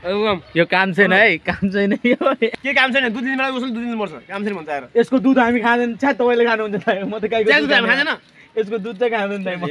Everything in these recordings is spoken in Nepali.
यो काम छैन है, काम छैन यो। के काम छैन? 2 दिन बेला उसले 2 दिन मर्छ। काम छैन भन्छ आएर। यसको दुध हामी खाँदैन। छ्या तपाईले खानुहुन्छ दाइ, म त गाईको दुध हामी खाँदैन। यसको दुध चाहिँ खाँदैन दाइ म।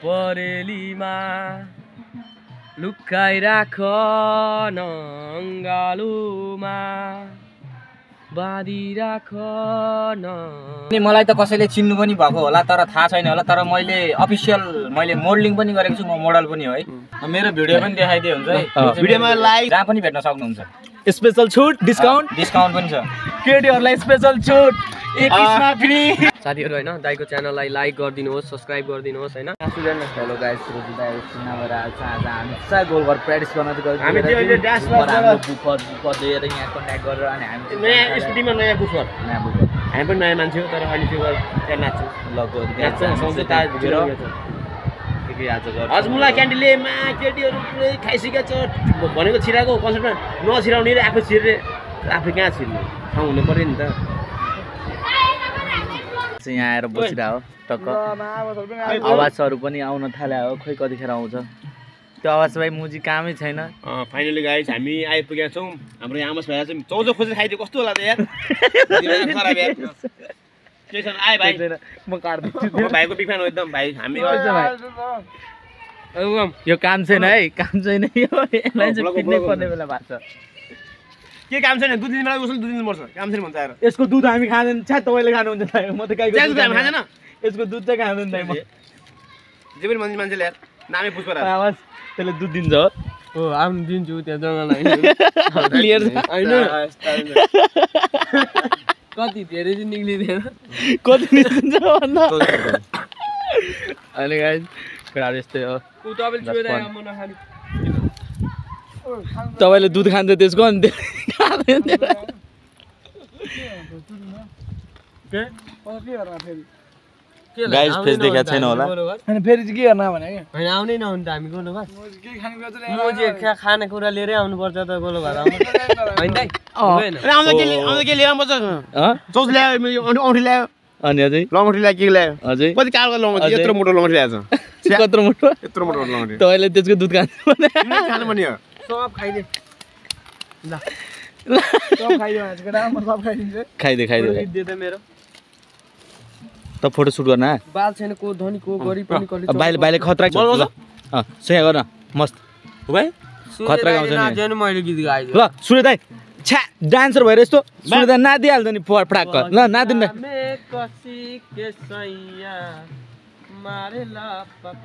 परेलीमा लुकाइ राख न अंगालुमा बाँधी राख न। मलाई त कसैले चिन्नु पनि भएको होला तर थाहा छैन होला, तर मैले अफिसियल मैले मोडलिङ पनि गरेको छु, म मोडल पनि हो है। मेरो भिडियो पनि देखाइदिए हुन्छ है, भिडियोमा लाइक जहाँ पनि भेट्न सक्नुहुन्छ। स्पेशल छुट डिस्काउन्ट पनि छ। केटीहरुलाई स्पेशल छुट 21 मा फ्री। साथीहरु हैन, दाइको च्यानललाई लाइक गरिदिनुहोस्, सब्स्क्राइब गरिदिनुहोस् हैन। हेलो गाइस, रोजी दाइ सुनावर आज हामी चाहिँ गोल घर प्र्याक्टिस गर्न चाहिँ गएको। हामी त्यो अहिले ड्यास गरेर बुफर लिएर यहाँ कन्ट्याक्ट गरेर अनि हामी नयाँ स्टुडियोमा नयाँ बुफर हामी पनि नयाँ मान्छे हो तर अहिले त्यो त्यहाँ नाच्छु लगभग सौँसे ताज भिडियो के आज गर्छ। हजमुला क्यान्डिलले मा केटीहरु पुरै खाइसकेको छ भनेको छिराको कन्सेप्टमा नछिराउने रे आफू छिर्रे आफू कहाँ छिर्ने ठाउँ हुनु पर्यो नि त। यहाँ आएर बसिरहेको टक्क आवाजहरू पनि आउन थाले हो, खोइ कतिखेर आउँछ त्यो आवाज। भाइ मुजी कामै छैन। फाइनली गाइस हामी आइपुगेका छौँ। हाम्रो यहाँ आमस भएर चाहिँ चौजो खोजेर खाइदियो कस्तो होला त यार। खराब यार के छैन आए भाइ म काट्दिन्छु। भाइको बिग फ्यान हो एकदम भाइ। हामी यो काम छैन है, काम छैन यो। यसलाई चाहिँ पिट्नै पर्ने बेला भएको छ। के काम छैन? 2 दिन बेला उसले 2 दिन मर्छ। काम छैन भन्छ आएर। यसको दुध हामी खाँदैन। छ्या तपाईले खानुहुन्छ दाइ, म त गाईको दुध हामी खाँदैन। यसको दुध चाहिँ खाँदैन दाइ म। जे पनि मान्छेले यार नामै पुष्पराज आवाज त्यसले दुध दिन्छ हो। हो आउनु दिन्छु त्यहाँ जग्गालाई लिएर हैन कति धेरै चाहिँ निक्लिदैन कति निस्किन्छ भन्दा। अनि गाइस कुराहरु यस्तै हो। तपाईले दुध खान्छ त्यसको अनि खाँदैन। गाइस फेस देखाएको छैन होला। अनि फेरि चाहिँ के गर्न भने हैन आउनै नहुन्छ हामी गोलो घर म चाहिँ खानेकुरा लिएरै आउनुपर्छ त गोलो घर आउनु हैन दाइ आउँदा के लिएर बस्छ चौज ल्यायो मैले औँठी ल्यायो अनि अझै लङठी ल्यायो के ल्यायो अझै कति कालको लङठी यत्रो मोटो लङठी ल्याएछ। कत्रो मोटो यत्रो मोटो लङठी तपाईले त्यसको दुध खान्छ भने खानु पनि हो। सब खाइदे ल सब खाइदियो आजको राम सब खाइदिन्छ। खाइदे दे त मेरो त फोटो सुट गर्न बाल छैन को धनी को गरी पनि कले बाइले खतरा छ ल। सही गर्न मस्त हो भाइ खतरा गाउँछ नि। जन मैले गीत गाइदियो ल सुने दाइ छ्या डान्सर भएर यस्तो सुने दाइ नादिहाल्छ नि फटाक्क ल नादिन दाइ। मे कसी के सैया मारे ला पक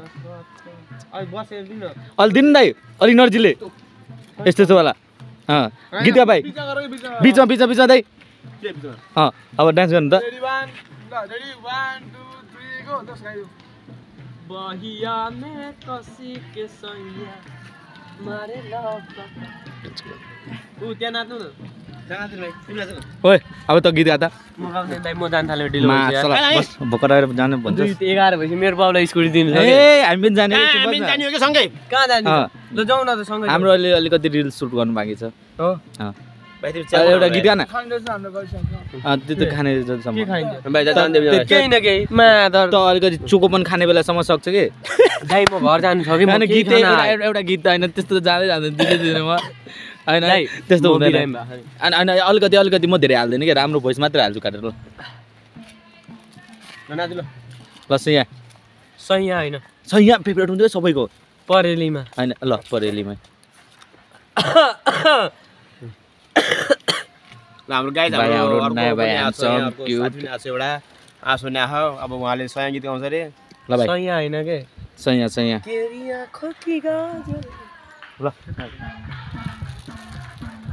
अइ बसेर दिन अलि दिन दाइ अलि नर्जीले यस्तो छ होला। गीत गा भाइ बिचमा बिचमा बिचमा दाइ। अब डान्स गर्नु त। Ready 1 2 3 go 10 गाइदियो। बहिया में कसी के सैया मारे ला उ त्यहाँ नाच्नु न जान्दिन भाइ तिमी नाच्नु। ओए अब त गीत गा त। म गाउँदैन दाइ म जान थाल्यो ढिलो भइसक्यो यार। बस भर्खर आएर जानु भन्छ। 11 भएपछि मेरो बाउलाई स्कुटी दिनु छ ए हामी पनि जाने हामी जाने हो के सँगै कहाँ जाने ल जाऊ न त सँगै। हाम्रो अलिकति रिल सुट गर्नु बाँकी छ। हो भाइ तिमी एउटा गीत गान। खाइदिन्छ त्यो त खाने जतिसम्म के खाइन्छ भाइ जान्दिन केही न केही मादर त अलिकति चोकोपन खाने बेलासम्म सक्छ कि। दाइ म घर जानु छ कि म हैन गीत एउटा गीत त हैन त्यस्तो त जाँदै जाँदैन दिने दिने म हैन त्यस्तो हुँदैन। अनि अलिकति म धेरै हाल्दैन के राम्रो भोइस मात्रै हाल्छु काटेर ल। नाच्नु ल ल सैया सैया हैन सैया फेभरेट हुन्छ सबैको परेलीमा हैन ल परेलीमा। ल हाम्रो गाइस हाम्रो नयाँ भाइ ह्यान्डसम क्युट एउटा आँसु नाहो। अब उहाँले सय गीत गाउँछ रे ल भाइ सैया हैन के सैया सैया तेरी आँखों की गाजर ल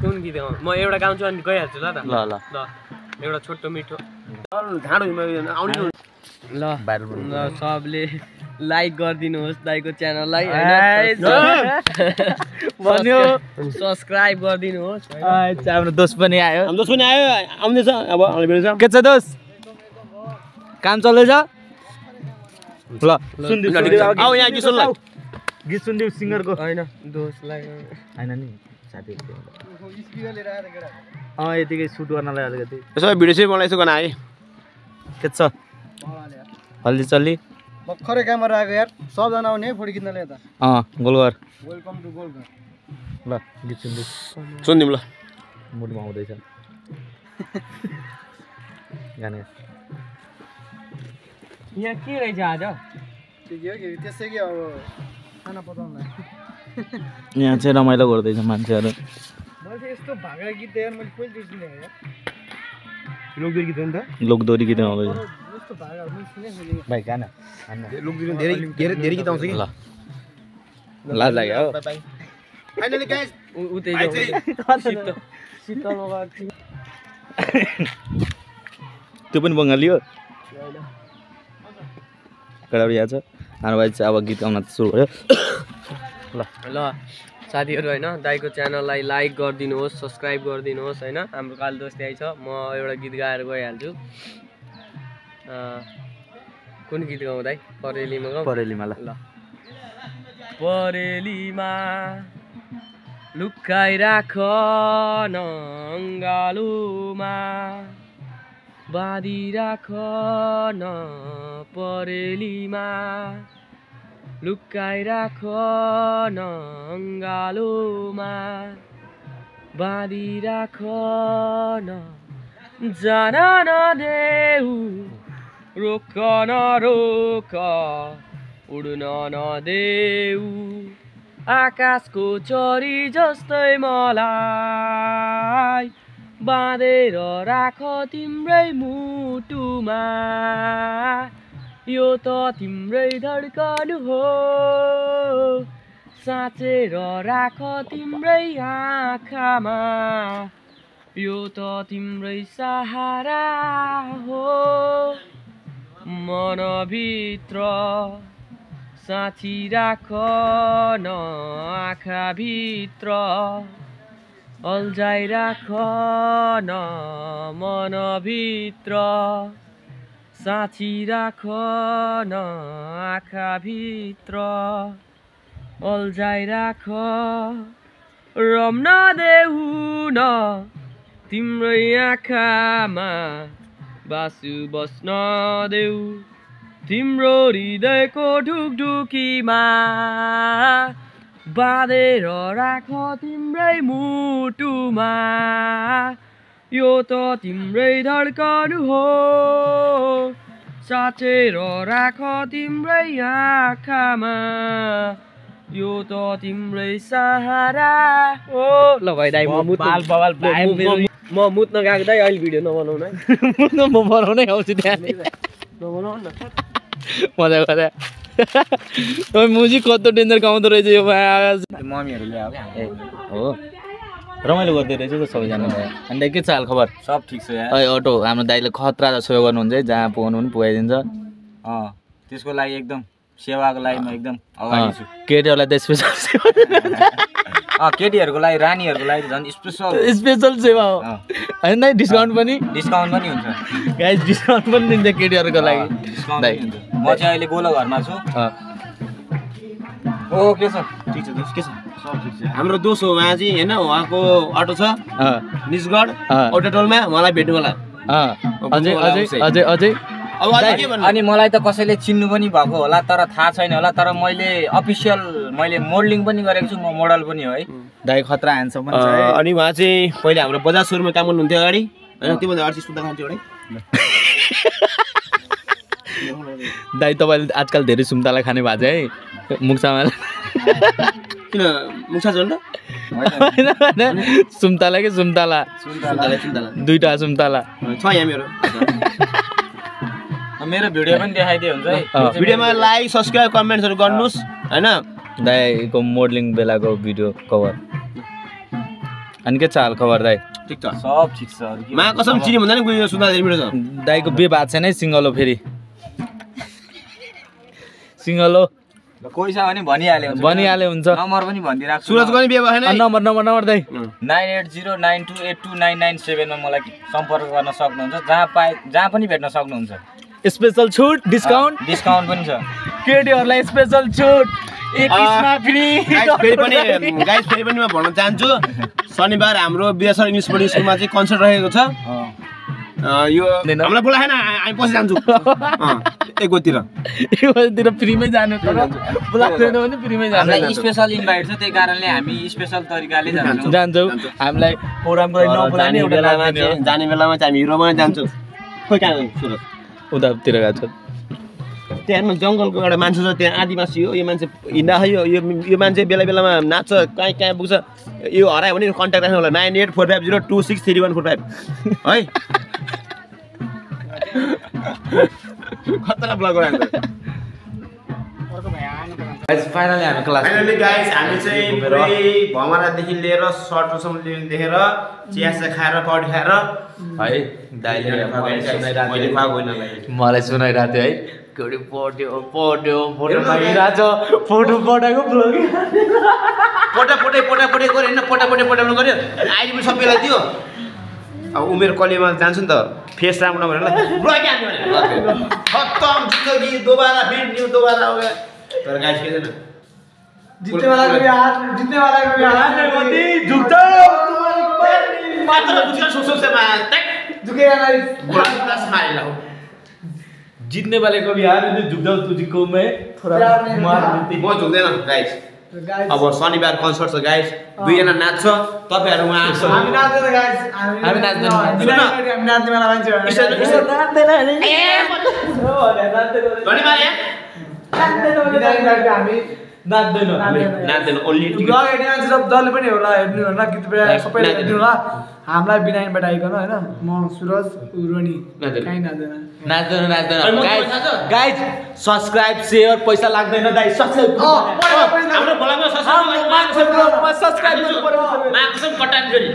कुन गीत गाउँ म एउटा गाउँछु अनि गइहाल्छु ल त। ल ल ल एउटा छोटो मिठो ढाडो आउने ल ल सबले लाइक गरिदिनुहोस् दाइको च्यानललाई भन्यो सब्स्क्राइब गरिदिनुहोस्। हाम्रो दोस्त पनि आयो। हाम्रो दोस्त पनि आयो आउँदैछ अब आउने बेला छ। के छ दोस्त काम चल्दैछ ल सुन्दिउ आऊ यहाँ गीत सुन ल गीत सुन्दिउ सिङ्गरको हैन दोस्तलाई हैन नि साथीहरु स्पिकर लिएर आएर केडा यतिकै सुट गर्नलाई अलिकति यसो भिडियो चाहिँ बनाइसो गर्न आए के छ हल्दी चल्ली भर्खरै क्यामेरा आएको यार सबजना आउने फोटो खिच्नले यता गोलघर वेलकम टु गोलघर ल गीत सुन्दै सुनिदिउँ ल मुडमा आउँदैछ गाना यहाँ के रहेछ आज त्यसै कि अब खाना पकाउन यहाँ चाहिँ रमाइलो गर्दैछ मान्छेहरू मैले चाहिँ यस्तो भागा गीत यार मैले पहिलो सुने यार लोकगीत गीत हो नि त लोकदोरी गीत आउँदैछ यस्तो भागाहरू मैले सुनेको भाइ गाना लोकगीत धेरै गीत आउँछ कि ल लाज लाग्यो हो फाइनली गाइस उतै शीतलमा गएको त्यो पनि बङ्गाली हो केटाहरू यहाँ छ हाम्रो भाइ चाहिँ अब गीत गाउन सुरु भयो ल साथीहरू होइन दाइको च्यानललाई लाइक गरिदिनुहोस् सब्सक्राइब गरिदिनुहोस् होइन हाम्रो कालदोष त्यही छ म एउटा गीत गाएर गइहाल्छु कुन गीत गाउँ दाइ परेलीमा गाउँ परेलीमा ल परेलीमा लुकाइराख न अङ्गालोमा बाँधिराख न परेलीमा लुकाइराख न अङ्गालोमा बाँधिराख न जान नदेऊ रोक नरोक उड्न नदेऊ आकाशको चरी जस्तै मलाई बाँधेर राख तिम्रै मुटुमा यो त तिम्रै धड्कन हो साँचेर राख तिम्रै आँखामा यो त तिम्रै सहारा हो मनभित्र साँची राख न आँखाभित्र अल्झाइराख न मनभित्र साँची राख न आँखाभित्र अल्झाइराख रम्न देऊ न तिम्रै आँखामा बासु बस्न देऊ तिम्रो हृदयको ढुकढुकीमा बाँधेर राख तिम्रै मुटुमा यो त तिम्रै धड्कन हो साँचेर राख तिम्रै आँखामा यो त तिम्रै सहारा हो ल भाइ दाइ म मुत्न गएको दाइ अहिले भिडियो नबनाउनु है म बनाउनै आउँछु त्यहाँ नबनाउनु न मजा गरे म्युजिक कस्तो डेन्जर गाउँदो रहेछ यो मम्मीहरूले अब हो रमाइलो गर्दै रहेछ त सबैजना अनि दाइ के छ हाल खबर सब ठिक छ यार अटो हाम्रो दाइले खतरा सेवा गर्नुहुन्छ है जहाँ पुगाउनु पनि पुगाइदिन्छ त्यसको लागि एकदम सेवाको लागि म एकदम अगाडि छु केटीहरूलाई त स्पेसल सेवा केटीहरूको लागि रानीहरूको लागि झन् स्पेसल सेवा हो होइन दाइ डिस्काउन्ट पनि हुन्छ गाइस डिस्काउन्ट पनि दिन्छ केटीहरूको लागि दाइ म चाहिँ अहिले गोलो घरमा छु ओ के छ ठिक छ के छ सब ठिक छ हाम्रो दोस्त हो उहाँ चाहिँ होइन उहाँको अटो छ निजगढ औटाटोलमा मलाई भेट्नु होला अझै अझै अझै अझै अब अझै के भन्नु अनि मलाई त कसैले चिन्नु पनि भएको होला तर थाहा छैन होला तर मैले अफिसियल मोडलिङ पनि गरेको छु म मोडल पनि हो है दाइ खतरा ह्यान्डसम पनि छ है अनि उहाँ चाहिँ पहिले हाम्रो बजाज सोरुममा काम गर्नुहुन्थ्यो अगाडि होइन त्योभन्दा अगाडि सुन्दा खान्थ्यो है दाइ तपाईँले आजकल धेरै सुन्तला खाने भएको छ है मुक्सामा किन मुक्सा झन् र सुन्तला कि सुन्तला दुईटा सुन्तला छ यहाँ मेरो भिडियो पनि देखाइदियो हुन्छ है भिडियोमा लाइक सब्सक्राइब कमेन्ट्सहरू गर्नुहोस् होइन दाइको मोडलिङ बेलाको भिडियो कभर अनि के छ हाल खबर दाइ ठिक छ सब ठिक छ मा कसम चिनी भन्दा नि गयो सुन्दा धेरै मिठो छ दाइको बे भएको छैन है सिङ्गल हो फेरि सिङ्गल हो कोही छ भने भनिहाल्यो हुन्छ नम्बर पनि भनिदिइराख्छु सुरजको नि बिहे भएन नम्बर दाइ 9809229997 मा मलाई सम्पर्क गर्न सक्नुहुन्छ जहाँ पनि भेट्न सक्नुहुन्छ स्पेशल छुट डिस्काउन्ट पनि छ केटीहरूलाई स्पेशल छुट फेरि पनि म भन्न चाहन्छु शनिबार हाम्रो बिएसआर इङ्ग्लिस बोर्डिङ स्कुलमा चाहिँ कन्सर्ट रहेको छ यो हामीलाई बोलाएन हामी पछि जान्छु एक बजीतिर तिर फ्रीमै जानु तर बोलाउँदैन भने फ्रीमै जानु हामीलाई स्पेशल इन्भाइट छ त्यही कारणले हामी स्पेशल तरिकाले जान्छौँ हामीलाई प्रोग्रामको लागि नबोलाउने एउटा बेलामा चाहिँ जाने बेलामा चाहिँ हामी हिरोमा जान्छौँ खोइ कहाँ जान्छौँ सुरज उतातिर गएको छ त्यहाँ जङ्गलको एउटा मान्छे छ त्यहाँ आदिवासी हो यो मान्छे हिँड्दा खै यो मान्छे बेला बेलामा नाच्छ कहीँ कहाँ पुग्छ यो हरायो भने कन्ट्याक्ट राख्नु होला 984502633145 है खतरा ब्लग फाइनली हामी क्लास फाइनली गाइस हामी चाहिँ पुरै भमरादेखि लिएर सर्टसम्म देखेर चिया खाएर पौडी खाएर है दाइले मैले खुवाएको होइन मलाई सुनाइरहेको थियो है केटी पढ्यो फोटो मागिरहेछ फोटो पठाएको ब्लग पोटापोटे गऱ्यो होइन पोटापोटे गऱ्यो अहिले पनि सबैलाई दियो अब उमेर कलेमा जान्छु नि त फेस राम्रो नभएर ब्लग खत्तम जिन्दगी दोबारा फिर न्यू दोबारा हो गया तर गाइस के छैन जीतने वाला को भी हाथ झुक्छ मात्र बुझ्न सोच से झुकेगा नहीं बुढा स्माइल हो जीतने वाले को भी यार झुक जाओ तुझको मैं थोड़ा मार देती म झुक्दैन गाइस अब शनिबार कन्सर्ट छ गाइस दुईजना नाच्छ तपाईहरु उहाँ आउँछ हामी नाच्दैन गाइस हामी नाच्दैन हामी नाच्ने वाला मान्छे हो नाच्दैन धनी मारे हामी नाच्दैन ओन्ली ब्लग हेर्ने मान्छे सब जसले पनि होला हेर्नु होला गीत सबैले हेर्नु होला हामीलाई बिनाइनबाट आइकन हैन म सुरज रोनी कहीँ नाच्दैन गाइज सब्स्क्राइब शेयर पैसा लाग्दैन दाइ सब्स्क्राइब हाम्रो भलामा सब्स्क्राइब सब्स्क्राइब गर्नु पर्यो मान्छे कटान गरी